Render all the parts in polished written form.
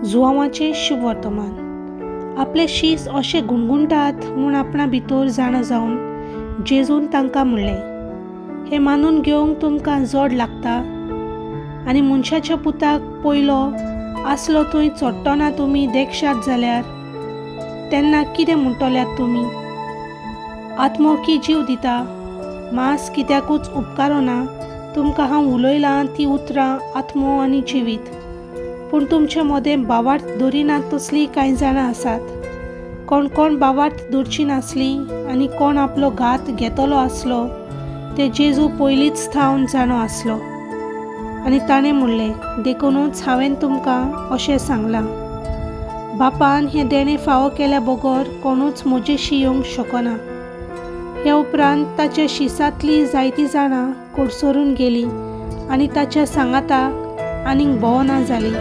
जुवांवाचें शुभवर्तमान. आपले शीस अशे गुणगुणटात म्हूण आपणा भितर जाणा जावन जेजून तांकां म्हणलें, हें मानून घेवंक तुमकां जड लागता? आनी मनशाच्या पुताक पयलो आसलो थंय चडटना तुमी देखशात जाल्यार तेन्ना कितें म्हणटल्यात तुमी? आत्मो की जीव दिता, मांस कित्याकूच उपकारना. तुमकां हांव उलयलां तीं उतरां आत्मो आनी जिवीत. पूण तुमचे मदें भावार्थ दवरिनात तसलीं कांय जाणां आसात. कोण कोण भावार्थ दवरचीं नासलीं आनी कोण आपलो घात घेतलो आसलो तें जेजू पयलींच थावन जाणो आसलो. आनी ताणें म्हणलें, देखुनूच हांवें तुमकां अशें सांगलां, बापान हें देणें फावो केल्या बगर कोणूच म्हजेशी येवंक शकना. ह्या उपरांत ताच्या शिसांतलीं जायतीं जाणां कडसरून गेलीं आनी ताच्या सांगाताक आनीक भोंवना जालीं.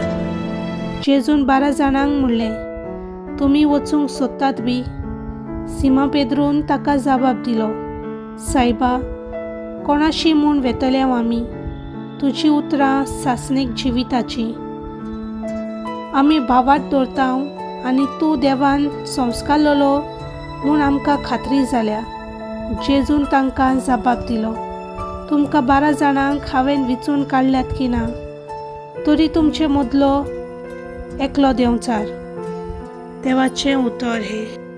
जेजून 12 जाणांक म्हणलें, तुमी वचूंक सोदतात बी? सिमा पेद्रून ताका जबाब दिलो, सायबा, कोणाशी म्हूण वेतले आमी? तुजीं उतरां सासणीक जिविताचीं. आमी भावार्थ दवरता आनी तूं देवान संस्कारलेलो म्हूण आमकां खात्री जाल्या. जेजून तांकां जबाब दिलो, तुमकां 12 जाणांक हांवें विचून काडल्यात की ना? तरी तुमचे मदलो एकलो देंवचार. देवाचें उतर हें.